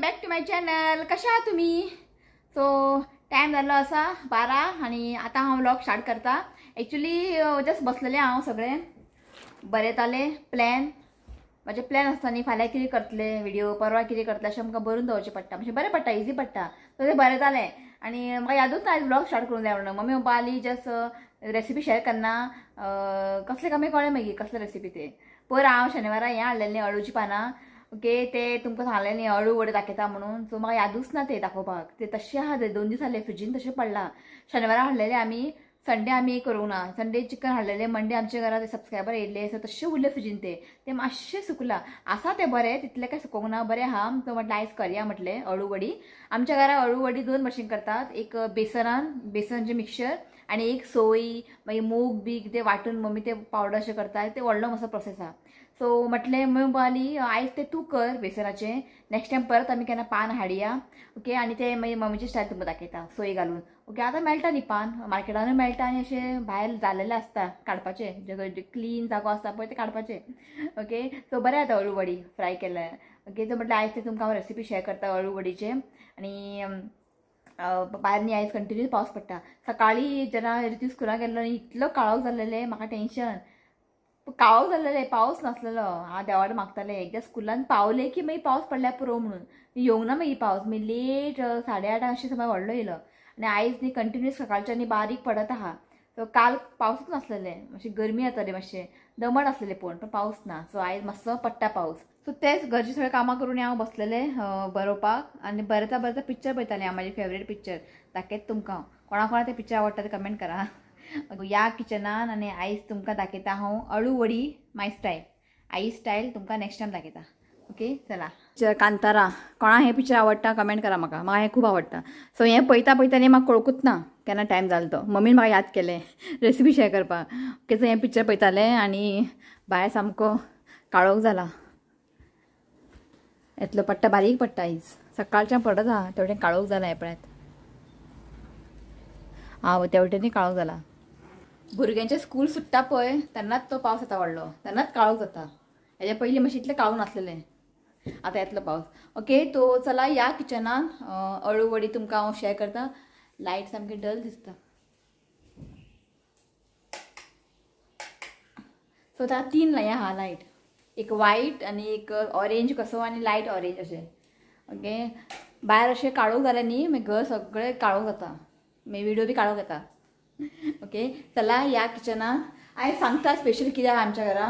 Back to my channel. कशा आहात तुम्ही? सो टायम जाल्लो आसा 12 आनी आतां हांव व्लॉग स्टार्ट करता. एक्चुली जस्ट बसलेलें हांव, सगळें बरयतालें प्लॅन. म्हाजे प्लॅन आसता न्ही, फाल्यां कितें करतलें व्हिडियो, परवा कितें करतलें अशें आमकां बरोवन दवरचें पडटा. मातशें बरें पडटा, इजी पडटा. सो तें बरयतालें आनी म्हाका यादूच ना आयज व्लॉग स्टार्ट करूंक जाय म्हणून. मम्मी पप्पा आली, जस्ट रेसिपी शेअर करना. कसलें कांय कळ्ळें मागीर कसलें रेसिपी ते. पयर हांव शेनवारा हें हाडलेलें अळूची पानां, ओके, ते तुमकां सांगलें न्ही अळू वडे दाखयता म्हणून. सो म्हाका यादूच ना ते दाखोवपाक. ते तशें आहा, ते 2 दीस जाले फ्रिजीन तशें पडलां. शेनवारा हाडलेले आमी, संडे आमी करूंक ना. संडे चिकन हाडलेले, मंडे आमच्या घरा ते सबस्क्रायबर येयल्ले, सो तशें उरलें फ्रिजीन. ते ते मातशें सुकलां आसा, ते बरें तितलें कांय सुकोवंक ना, बरें आहा. सो म्हटलें आयज करया म्हटलें अळू वडी. आमच्या घरा अळू वडी 2 भशेन करतात, एक बेसनान, बेसनचें मिक्सचर, आनी एक सोय मागीर मूग बी कितें वांटून मम्मी ते पावडर अशें करता. ते व्हडलो मातसो प्रोसेस आहा. सो म्हटलें मम्मी पप्पा आयज तें तूं कर बेसनाचें, नेक्स्ट टायम परत आमी केन्ना पान हाडया, ओके. आनी ते मागीर मम्मीचे स्टायल तुमकां दाखयता सोय घालून, ओके. आतां मेळटा न्ही पान मार्केटानूय मेळटा आनी अशें भायर जालेलें आसता काडपाचें, जे क्लीन जागो आसता पळय ते काडपाचें, ओके. सो बरें जाता अळू वडी फ्राय केल्यार, ओके. सो म्हटलें आयज तें तुमकां हांव रेसिपी शेअर करता अळू वडीचें. आनी भायर न्ही आयज कंटिन्यू पावस पडटा. सकाळी जेन्ना रितू स्कुलाक गेल्लो न्ही, इतलो काळोख जाल्लेलें, म्हाका टेंशन, काळोख जाल्लेलें, पावस नासलेलो. हांव देवाक मागतालें एकदां स्कुलान पावलें की मागीर पावस पडल्यार पुरो म्हणून. येवंक ना मागीर पावस, मागीर लेट 8:30 अशें समज व्हडलो येयलो. आनी आयज न्ही कंटिन्यू सकाळच्यान न्ही बारीक पडत आहा. सो काल पावसूच नासलेलें, मातशी गरमी जाताली, मातशें दमट आसलेलें, पूण पावस ना. सो आयज मातसो पडटा पावस. सो तेच घरचीं सगळीं कामां करून हांव बसलेलें बरोवपाक. आनी बरयता बरयता पिक्चर पळयतालें हांव, म्हाजें फेवरेट पिक्चर दाखयता तुमकां. कोणा कोणा तें पिक्चर आवडटा तें कमेंट करा. ह्या किचनान आनी आयज तुमकां दाखयता हांव अळू वडी माय स्टायल, आई स्टायल तुमकां नेक्स्ट टायम दाखयता, ओके. चला पिक्चर कांतारा, कोणा हें पिक्चर आवडटा कमेंट करा म्हाका, म्हाका हें खूब आवडटा. सो हें पळयता पळयता न्ही म्हाका कळकूच ना केन्ना टायम जालो तो. मम्मीन म्हाका याद केलें रेसिपी शेअर करपाक, ओके. सो हें पिक्चर पळयतालें आनी भायर सामको काळोख जाला, येतलो पडटा, बारीक पडटा आयज, सकाळच्यान पडत आहा. तेवटेन काळोख जाला हें पळयात, हांव तेवटेनूय काळोख जाला. भुरग्यांचें स्कूल सुट्टा पळय तेन्नाच तो पावस येता व्हडलो, तेन्नाच काळोख जाता. हेज्या पयलीं मातशें इतलें काळोख नासलेलें, आतां येतलो पावस, ओके. तो चला ह्या किचनान अळू वडी तुमकां हांव शेअर करता. लायट सामकी डल दिसता. सो आतां 3 लाय आहा लायट, एक वायट आनी एक ऑरेंज कसो आनी लायट ऑरेंज अशें, ओके. भायर अशें काळोख जालें न्ही मागीर घर सगळें काळोख जाता, मागीर विडियो बी काळोख येता, ओके. चला ह्या किचनान आयज सांगता स्पेशल कितें आहा आमच्या घरा,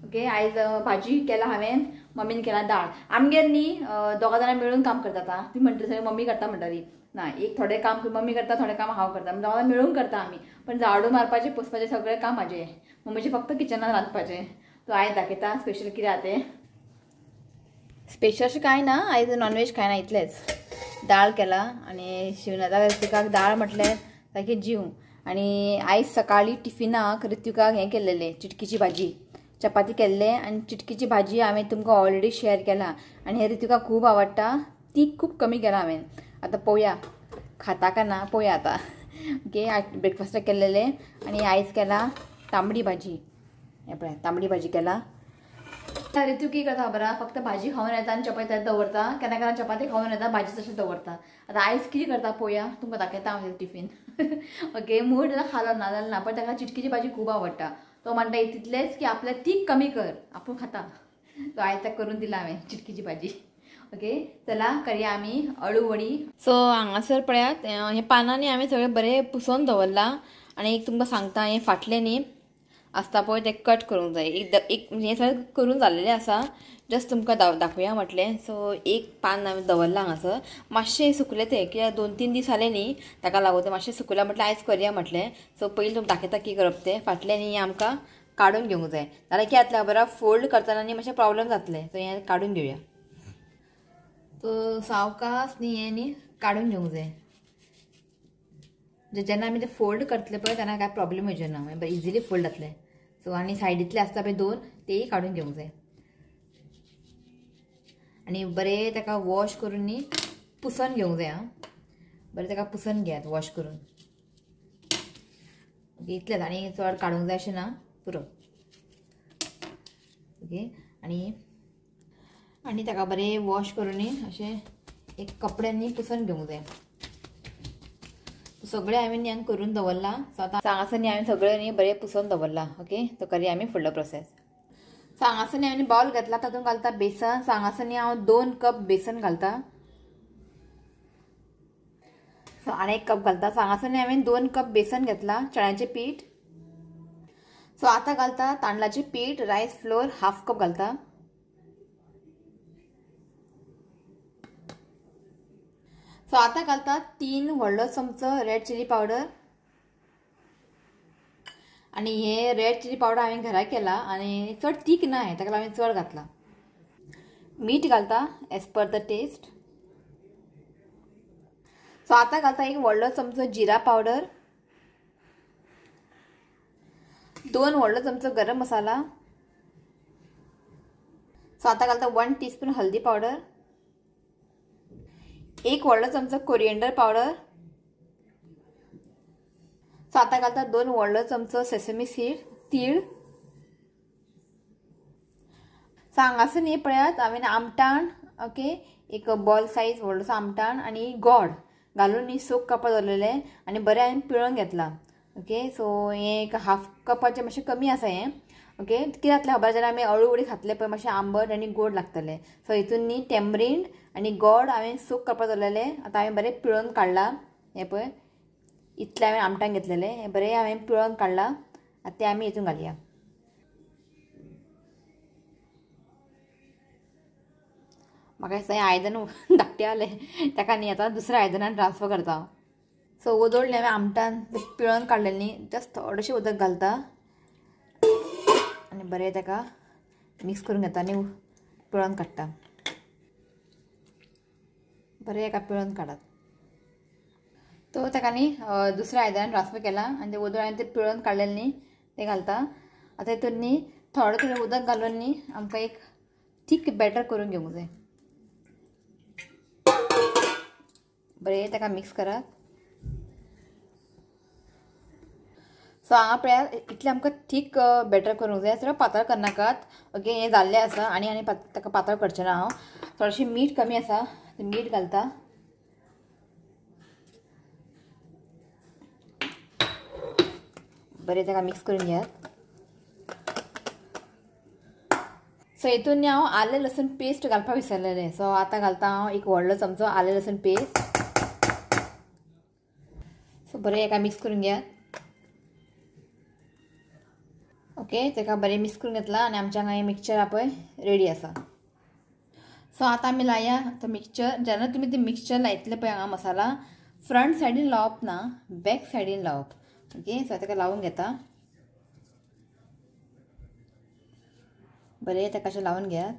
ओके. आयज भाजी केला हांवें, मम्मीन केला दाळ. आमगेर न्ही 2 जाणां मेळून काम करता. आतां ती म्हणटली सगळें मम्मी करता म्हणटाली, ना एक थोडें काम मम्मी करता, थोडें काम हांव करता, दोगां जाणां मेळून करता आमी. पण झाडू मारपाचें पुसपाचें सगळें काम म्हाजें, मम्मीचें फक्त किचनान रांदपाचें. तो आयज दाखयता स्पेशल कितें आहा तें. स्पेशल अशें कांय ना आयज, नॉनव्हेज कांय ना, इतलेंच दाळ केला. आनी शिवनाथाक ऋत्विकाक दाळ म्हटलें सारकें जीव. आनी आयज सकाळी टिफिनाक ऋत्विकाक हें केल्लेलें चिटकीची भाजी, चपाती केल्ले आनी चिटकीची भाजी हांवें तुमकां ऑलरेडी शेअर केला. आनी हें ऋत्विकाक खूब आवडटा, ती खूब कमी केला हांवें. आतां पळोवया खाता काय ना, पळोवया आतां, ओके. ब्रेकफास्टाक केल्लेलें. आनी आयज केला तांबडी भाजी, हें पळय तांबडी भाजी केला. ऋतू की करता खबर आहा, फक्त भाजी खावन येता आनी चपाती दवरता. केन्ना केन्ना चपाती खावन येता, भाजी तशें दवरता. आतां आयज कितें करता पळोवया, तुमकां दाखयता हांव टिफीन, ओके. मूड खालो ना जाल्यार ना, पण ताका चिटकीची भाजी खूब आवडटा. तो म्हणटा तितलेंच की आपल्याक तीख कमी कर, आपूण खाता. तो आयज ताका करून दिला हांवें चिटकीची भाजी, ओके. चला करया आमी अळू वडी. सो हांगासर पळयात हे पानांनी हांवें सगळें बरें पुसोवन दवरलां. आनी एक तुमकां सांगता, हें फाटलें न्ही आसता पळय तें कट करूंक जाय. एक हें सगळें करून जाल्लेलें आसा, जस्ट तुमकां दाखोवया म्हटलें. सो एक पान हांवें दवरलां हांगासर, मातशें सुकलें तें, कित्याक 2-3 दीस जाले न्ही ताका लागून तें मातशें सुकलां. म्हटलें आयज करया म्हटलें. सो पयलीं तुमकां दाखयता की करप तें. फाटलें न्ही आमकां काडून घेवंक जाय, नाल्यार कितें जातलें खबर आहा, फोल्ड करतना न्ही मातशें प्रॉब्लम जातलें. सो हें काडून घेवया. सो सावकास न्ही हें न्ही काडून घेवंक जाय. जेन्ना आमी तें फोल्ड करतले पळय तेन्ना कांय प्रॉब्लम येवचें ना, इजिली फोल्ड जातलें. सो आनी सायडींतले आसता पळय 2, तेय काडून घेवंक जाय. आनी बरें ताका वॉश करून न्ही पुसून घेवंक जाय. आं बरें ताका पुसून घेयात वॉश करून, ओके. इतलेंच, आनी चड काडूंक जाय अशें ना, पुरो, ओके. आनी आनी ताका बरें वॉश करून अशें एक कपड्यांनी पुसून घेवंक जाय. सगळें हांवें न्ही हांगा करून दवरलां. सो आतां हांगासर न्ही हांवें सगळें न्ही बरें पुसून दवरलां. ओके, तो करया आमी फुडलो प्रोसेस. सो हांगासर न्ही हांवें बावल घेतला, तातूंत घालता बेसन. सो हांगासर न्ही हांव 2 कप बेसन घालता. सो आनी 1 कप घालता. सो हांगासर न्ही हांवें 2 कप बेसन घेतला, चण्याचें पीठ. सो आतां घालता तांदळाचें पीठ, रायस फ्लोर 1/2 कप घालता. सो आतां घालता 3 व्हडलो चमचो रेड चिली पावडर. आनी हे रेड चिली पावडर हांवें घरा केला आनी चड तीख ना हें, ताका हांवें चड घातला. मीठ घालता as per the test. So आतां घालता 1 व्हडलो चमचो जिरा पावडर, 2 व्हडलो चमचो गरम मसाला. सो आतां घालता 1 टीस्पून हल्दी पावडर, 1 व्हडलो चमचो कोरिएंडर पावडर. सो आतां घालता 2 व्हडलो चमचो सेसमी सीड, तीळ. सो हांगासर न्ही पळयात हांवें आमटाण, ओके, एक बॉल सायज व्हडलोसो आमटाण आनी गोड घालून न्ही सोक कापा दवरलेलें आनी बरें हांवें पिळून घेतलां. ओके, सो हें एक 1/2 कपाचें मातशें कमी आसा हें. ओके, कितें जातलें खबर जाल्यार आमी अळू खातले पळय मातशें आंबट आनी गोड लागतलें. सो हितून न्ही टेमरींड आनी गोड हांवें सोक करपाक दवरलेलें, आतां हांवें बरें पिळून काडलां. हें पळय इतलें हांवें आमटान घेतलेलें, हें बरें हांवें पिळून काडलां. आतां तें आमी हितून घालया. म्हाका दिसता हें आयदन धाकटें जालें, ताका न्ही आतां दुसऱ्या आयदनान ट्रान्सफर करता हांव. सो उदक हांवें आमटान पिळून काडलें न्ही, जस्ट थोडेशें उदक घालता आनी बरें ताका मिक्स करून घेता आनी पिळून काडटा. बरें एका पिळून काडात. तो ताका न्ही दुसऱ्या आयदनान ट्रान्सफर केला आनी तें उदक हांवें तें पिळून काडलेलें न्ही तें घालता. आतां हितून न्ही थोडें थोडें उदक घालून न्ही आमकां एक थीक बॅटर करून घेवंक जाय. बरें ताका मिक्स करात. सो हांगा पळयात इतलें आमकां थीक बॅटर करूंक जाय, चड पातळ करनाकात. ओके, हें जाल्लें आसा आनी आनी ताका पातळ करचें ना हांव. थोडेशें मीठ कमी आसा, मीठ घालता. बरें ताका मिक्स करून घेयात. सो हितून न्ही हांव आलें लसूण पेस्ट घालपाक विसरलेलें. सो आतां घालता हांव 1 व्हडलो चमचो आलें लसूण पेस्ट. सो बरें एका मिक्स करून घेयात. ओके, ताका बरें मिक्स करून घेतलां आनी आमच्या हांगा हें मिक्सचर पळय रेडी आसा. सो आतां आमी लाया तो मिक्सचर. जेन्ना तुमी तें मिक्सचर लायतले पळय हांगा मसाला फ्रंट सायडीन लावप ना, बॅक सायडीन लावप. ओके, सो ताका लावून घेता. बरें ताका अशें लावून घेयात.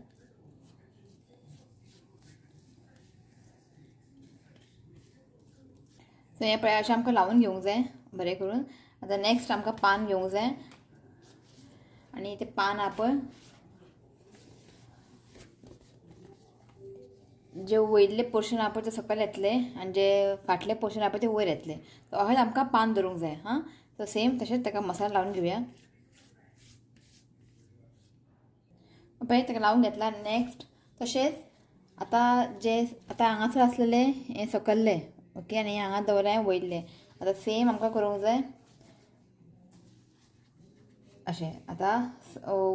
सो हें पळय अशें आमकां लावून घेवंक जाय बरें करून. आतां नेक्स्ट आमकां पान घेवंक जाय आनी तें पान आहा पळय जे वयले पोर्शन आहा पळय ते सकयल येतले आनी जे फाटले पोर्शन आहा पळय ते वयर येतले. सो अशेंच आमकां पान दवरूंक जाय. हां, सो सेम तशेंच ताका मसाला लावन घेवया. पळय ताका लावन घेतला. नेक्स्ट तशेंच आतां जे आतां हांगासर आसलेलें हें सकल्लें, ओके, आनी हांगा दवरलें वयलें. आतां सेम आमकां करूंक जाय अशें. आतां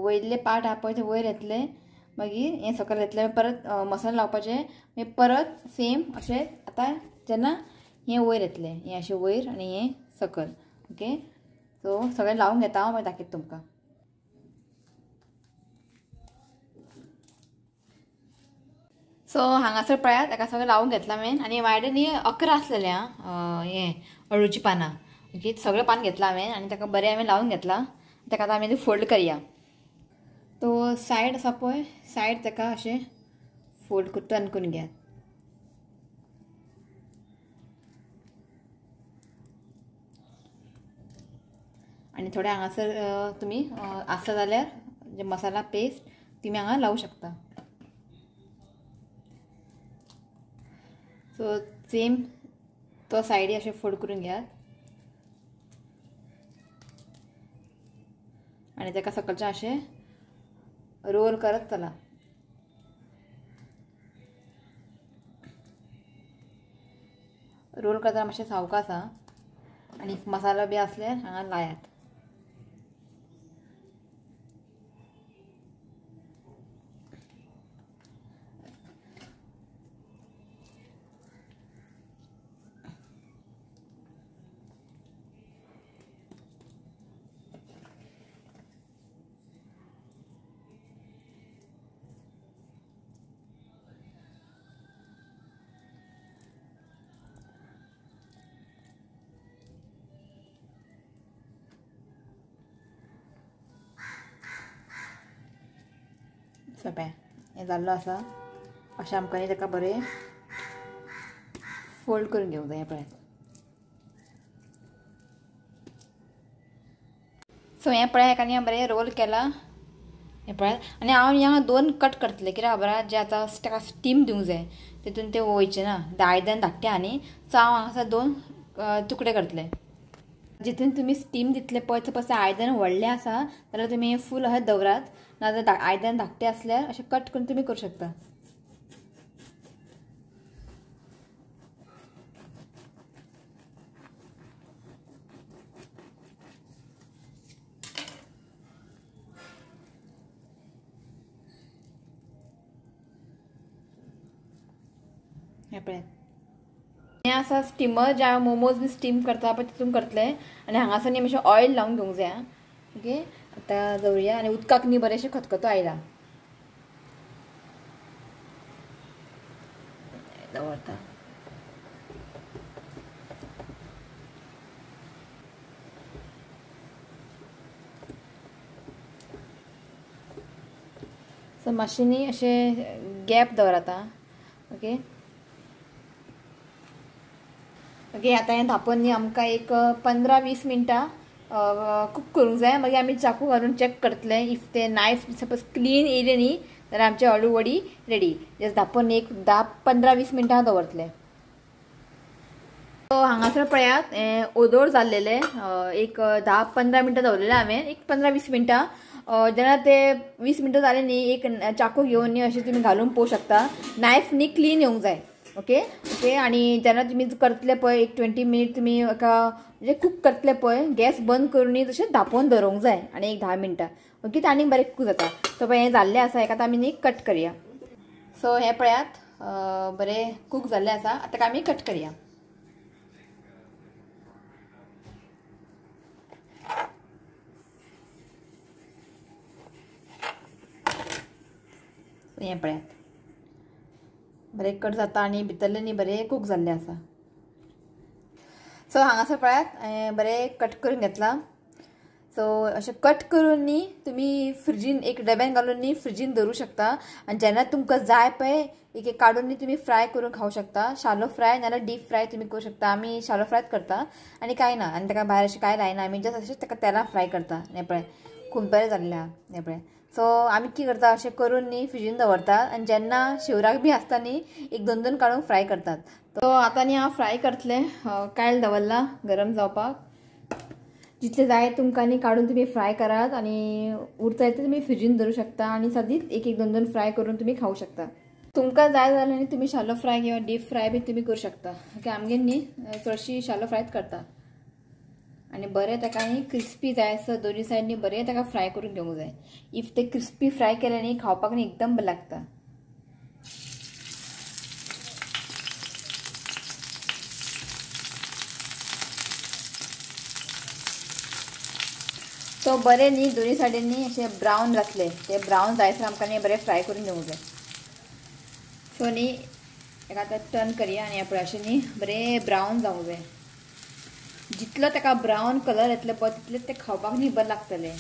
वयले पार्ट आहा पळय ते वयर येतले, मागीर हें सकयल येतलें, परत मसाला लावपाचें, मागीर परत सेम अशें. आतां जेन्ना हें वयर येतलें, हें अशें वयर आनी हें सकयल. ओके, सो सगळें लावन घेता हांव, मागीर दाखयता तुमकां. सो हांगासर पळयात ताका सगळें लावन घेतलां हांवें. आनी म्हाजे न्ही 11 आसलेलें आं हें अळूचीं पानां. ओके, सगळें पान घेतलां हांवें आनी ताका बरें हांवें लावन घेतलां. ताका आतां आमी फोल्ड करया. तो सायड आसा पळय, सायड ताका अशें फोल्ड टर्न करून घेयात. आनी थोडे हांगासर तुमी आसा जाल्यार जे मसाला पेस्ट तुमी हांगा लावू शकता. सो सेम तो सायडी अशें फोल्ड करून घेयात आनी ताका सकलच्यान अशें रोल करत चला. रोल करतना मातशें सावकाश आसा आनी मसालो बी आसल्यार हांगा लायात. सोंपें हें जाल्लो आसा. अशें आमकां न्ही ताका बरें फोल्ड करून घेवंक जाय. हें पळयात. सो हें पळय हेका न्ही बरें रोल केला. हें पळयात. आनी हांव न्ही हांगा 2 कट करतलें कित्याक खबर आसा, जें आतां ताका स्टीम दिवंक जाय तितून तें वयचें ना, आयदन धाकटें आहा न्ही. सो हांव हांगासर 2 तुकडे करतलें. जितून तुमी स्टीम दितले पळय, सपोज आयदन व्हडलें आसा जाल्यार तुमी फूल अशें दवरात, नाजाल्यार आयदन धाकटें आसल्यार अशें कट करून तुमी करूं शकता. हें पळयात. हें आसा स्टिमर, जे हांव मोमोज बी स्टीम करता पळय तितून करतलें. आनी हांगासर न्ही मातशें ऑयल लावन घेवंक जाय. ओके आतां दवरुया. आनी उदकाक न्ही बरें अशें खतखतो आयला दवरता. सो मातशें न्ही अशें गॅप दवरात. ओके ओके आतां हें धांपून न्ही आमकां एक 15-20 मिनटां कुक करूंक जाय. मागीर आमी चाकू घालून चॅक करतले. If ते नायफ सपोज क्लीन येयलें न्ही जाल्यार आमची आळू वडी रेडी. जस्ट धांपून एक 10-15-20 मिनटां दवरतले. सो हांगासर पळयात हें ओदोळ जाल्लेलें एक 10-15 मिनटां दवरलेलें हांवें, एक 15-20 मिनटां. जेन्ना ते 20 मिनटां जालें न्ही एक चाकू घेवन न्ही अशें तुमी घालून पळोवंक शकता. नायफ न्ही क्लीन येवंक जाय. ओके ओके आनी जेन्ना तुमी करतले पळय एक 20 मिनीट तुमी एका म्हणजे कूक करतले पळय, गॅस बंद करून न्ही तशें धांपोवन दवरूंक जाय आनी एक 10 मिनटां. ओके ते आनीक बरें कूक जाता. सो पळय हें जाल्लें आसा, हेका आतां आमी न्ही कट करया. सो हें पळयात बरें कूक जाल्लें आसा. आतां आमी कट करया. हें पळयात बरें कट जाता आनी भितरलें न्ही बरें कूक जाल्लें आसा. सो हांगासर पळयात बरें कट करून घेतलां. सो अशें कट करून न्ही तुमी फ्रिजीन एक डब्यान घालून न्ही फ्रिजीन दवरूं शकता. आनी जेन्ना तुमकां जाय पळय एक एक काडून न्ही तुमी फ्राय करून खावंक शकता. शालो फ्राय नाजाल्यार डीप फ्राय तुमी करूं शकता. आमी शालो फ्रायच करता आनी कांय ना, आनी ताका भायर अशें कांय लायना, आमी जस्ट अशें ताका तेलान फ्राय करता. हें पळय खूब बरें जाल्लें आहा. हें पळय. सो आमी कितें करता अशें करून न्ही फ्रिजीन दवरता आनी जेन्ना शिवराक बी आसता न्ही एक 2-2 काडून फ्राय करतात. सो आतां न्ही हांव फ्राय करतलें. कायल दवरला गरम जावपाक. जितले जाय तुमकां न्ही काडून तुमी फ्राय करात आनी उरता ते तुमी फ्रिजीन दवरूं शकता आनी सदींच एक एक 2-2 फ्राय करून तुमी खावंक शकता. तुमकां जाय जाल्यार न्ही तुमी शालो फ्राय किंवा डीप फ्राय बी तुमी करूं शकता. ओके आमगेर न्ही चडशी शालो फ्रायच करता. आनी बरें ताका न्ही क्रिस्पी जाय आसता दोनी सायडनी बरें ताका फ्राय करून घेवंक जाय. If ते क्रिस्पी फ्राय केलें न्ही खावपाक न्ही एकदम बरें लागता. सो बरें न्ही दोनी सायडींनी अशें ब्रावन जातलें, ते ब्रावन जायसर आमकां न्ही बरें फ्राय करून घेवंक जाय. सो न्ही एका आतां टर्न करया आनी पळय अशें न्ही बरें ब्रावन जावंक जाय. जितलो ताका ब्रावन कलर येतलो पळय तितलें तें खावपाक न्ही बरें लागतलें.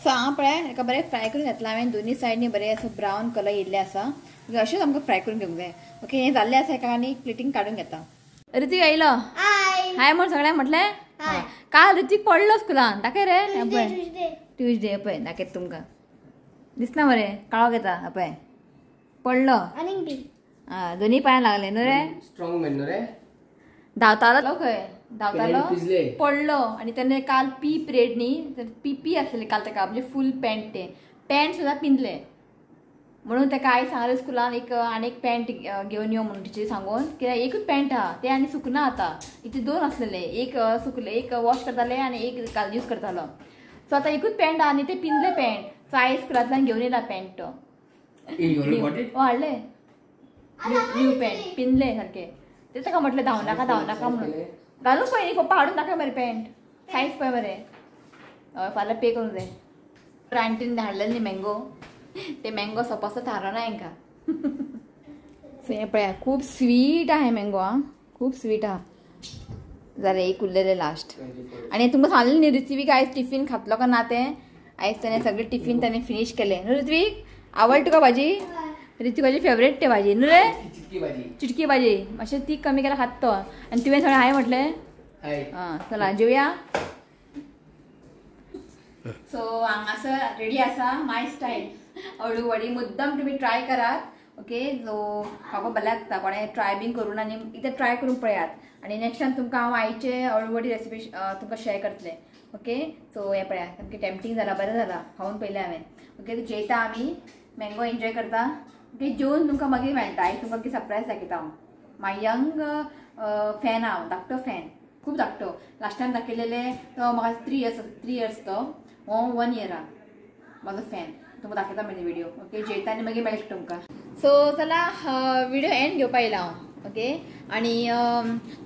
सो हांव पळय हेका बरें फ्राय करून घेतलां हांवें, दोनी सायडनी बरें असो ब्रावन कलर येयल्ले आसा. अशेंच आमकां फ्राय करून घेवंक जाय. ओके हें जाल्लें आसा हेका आनी प्लेटींग काडून घेता. ऋतिक आयलो हाय म्हण सगळ्यांक म्हटलें. काल ऋतिक पडलो स्कुलान दाखय रे पळय ट्युजडे पळय दाखयत तुमकां दिसना मरे काळो घेता पळय पडलो दोनी पांय लागले न्हू रे, स्ट्रॉंग मॅन न्हू रे, धांवतालो खंय. धांवतालो पडलो आनी तेणे काल पी पिरियड न्ही पी पी आसलेले काल ताका म्हणजे फूल पॅन्ट ते पॅन्ट सुद्दां पिंजले म्हणून ताका आयज सांगलें स्कुलान एक आनी एक पॅन्ट घेवन यो म्हणून टिचरी सांगून कित्याक एकूच पॅन्ट आहा ते आनी सुकना आतां इतले दोन आसलेले एक सुकले एक वॉश करताले आनी एक काल यूज करतालो. सो आतां एकूच पॅन्ट आहा आनी ते पिंजले पॅन्ट. सो आयज स्कुलांतल्यान घेवन येयला पॅन्ट तो हाडले न्यू पॅन्ट पिंजले सारके. ते ताका म्हटलें धांव नाका धांव नाका म्हणून घालून पळय न्ही पप्पा हाडून दाखय मरे पॅन्ट सायज पळय मरे. हय फाल्यां पे करूंक जाय. आंटीन हाडलेले न्ही मँगो ते मँगो सोंपासो थारना हेंकां. सो हें पळया खूब स्वीट आहा मँगो आं खूब स्वीट आहा. जालें एक उरलेलें लास्ट. आनी तुमकां सांगलें न्ही ऋत्विक आयज टिफीन खातलो काय ना तें आयज तेणें सगळें टिफीन तेणें फिनीश केलें. न्हू ऋत्विक आवडटा तुका भाजी? ऋत्विकाची फेवरेट ते भाजी न्हू रे चिटकी भाजी मातशें ती कमी केल्यार खात तो. आनी तुवें थोडें हांवें म्हटलें आं चला जेवया. सो हांगासर रेडी आसा माय स्टायल अळू वडी मुद्दम तुमी ट्राय करात. ओके सो खावपाक बरें लागता कोणें ट्राय बीन करून आनी इतलें ट्राय करून पळयात आनी नेक्स्ट टायम तुमकां हांव आयचे अळू वडी रेसिपी तुमकां शेअर करतलें. ओके सो हें पळया सामकें टेम्पटींग जाला बरें जाला खावन पळयलें हांवें. ओके जेयता आमी मँगो एन्जॉय करता. ओके जेवन तुमकां मागीर मेळटा. आयज तुमकां कितें सरप्रायज दाखयता हांव. माय यंग फॅन हांव धाकटो फॅन खूब धाकटो लास्ट टायम दाखयलेले तो म्हाका 3 इयर्स तो हो 1 इयर आहा म्हाजो फॅन. तुमकां दाखयता मागीर व्हिडिओ. ओके जेयता आनी मागीर मेळटा तुमकां. सो चला व्हिडिओ एंड घेवपा येयला हांव. ओके आनी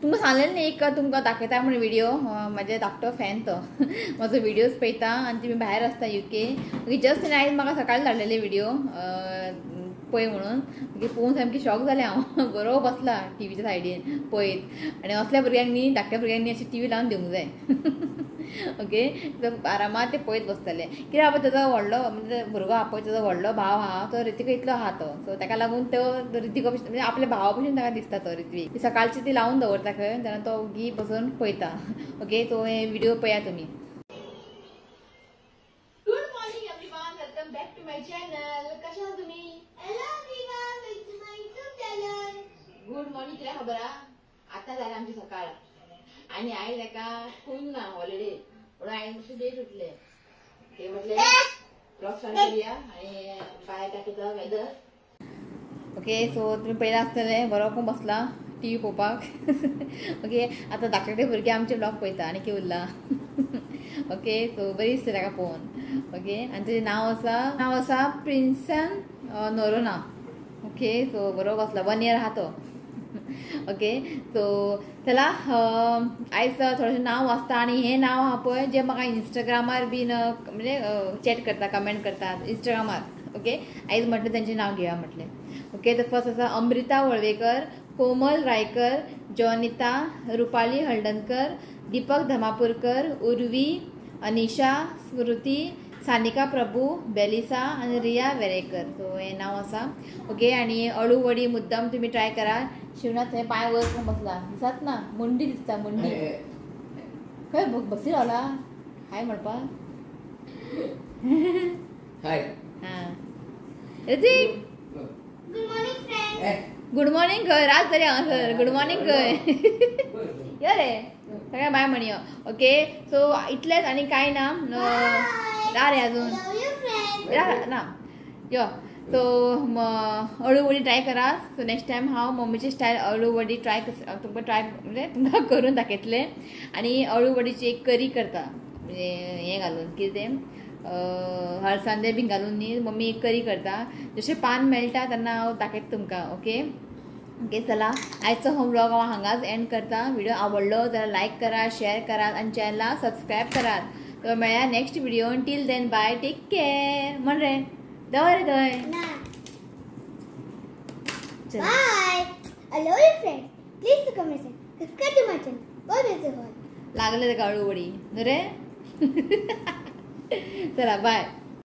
तुमकां सांगलें न्ही एक तुमकां दाखयता म्हणून व्हिडिओ म्हाजे धाकटो फॅन तो म्हाजो व्हिडियोज पळयता आनी तुमी भायर आसता युके. ओके जस्ट आयज म्हाका सकाळी धाडलेले व्हिडिओ पळय म्हणून. ओके पळोवन सामकें शॉक जालें हांव बरो बसला टिवीच्या सायडीन पळयत. आनी असल्या भुरग्यांक न्ही धाकट्या भुरग्यांक न्ही अशी टिवी लावन दिवंक जाय. ओके आरामात ते पळयत बसतले कित्याक पळय ताजो व्हडलो म्हणजे भुरगो आहा पळय ताजो व्हडलो भाव आहा तो ऋत्विका इतलो आहा तो. सो ताका लागून तो ऋत्विका म्हणजे आपल्या भावा भशेन ताका दिसता तो ऋत्विक. सकाळची ती लावन दवरता खंय तेन्ना तो ओगी बसून पळयता. ओके तो हे व्हिडिओ पळया तुमी. Good morning everyone, welcome back to my channel. कशें आसा तुमी? Hello everyone, welcome to my YouTube channel. Good morning कित्याक खबर आहा आतां जालें आमची सकाळ आनी आयज ताका स्कूल ना हॉलिडे म्हणून आयज मातशें लेट उठले. ते म्हटलें ब्लॉग स्टार्ट करूया आनी भायर दाखयता वेदर. ओके सो तुमी पयलें आसतलें बरो कोण बसला टिवी पळोवपाक. ओके आतां धाकटे भुरगे आमचे ब्लॉग पळयता आनी कितें उरला. ओके सो बरी दिसता ताका पळोवन. ओके आनी तेजें नांव आसा प्रिन्सन नोरोना. ओके सो बरो बसला 1 इयर आहा तो. ओके सो चला आयज थोडेशें नांव वाचता आनी हें नांव आहा पळय जें म्हाका इंस्टाग्रामार बीन म्हणजे चॅट करता कमेंट करता इंस्टाग्रामार. ओके आयज म्हटलें तेंचें नांव घेवया म्हटलें. ओके तर फर्स्ट आसा अमृता वळवेकर, कोमल रायकर, जॉनिता, रुपाली हळदणकर, दीपक धमापूरकर, उर्वी, अनिशा, स्मृती, सानिका प्रभू, बेलिसा आनी रिया वेरेकर. सो हें नांव आसा. ओके आनी अळू वडी मुद्दम तुमी ट्राय करा. शिवनाथ थंय पांय वयर करून बसला दिसत ना मुंडी दिसता मुंडी खंय बसी रावला हाय म्हणपाक. हाय हां Hrithik good morning friend. Good morning खंय रात तरी हांगासर गुड मॉर्निंग खंय यो रे सगळ्या बाय म्हणयो. ओके सो इतलेंच आनी कांय ना रा रे अजून ना यो. सो अळू वडी ट्राय करा. सो नेक्स्ट टायम हांव मम्मीची स्टायल अळू वडी ट्राय तुमकां ट्राय म्हणजे तुमकां करून दाखयतलें. आनी अळू वडीची एक करी करता म्हणजे हें घालून कितें तें हळसांदे बीन घालून न्ही मम्मी एक करी करता. जशें पान मेळटा तेन्ना हांव दाखयता तुमकां. ओके ओके चला आयचो हो व्लॉग हांव हांगाच एंड करता. व्हिडिओ आवडलो जाल्यार लायक करा, शेअर करात आनी चॅनलाक सबस्क्रायब करात. तर मेळया next video. Till then bye, take care. म्हण रे दवर रे थंय. Bye. I love you friend. Please comment, subscribe to my channel. Bye. लागले ताका अळू वडी न्हू रे. चला बाय.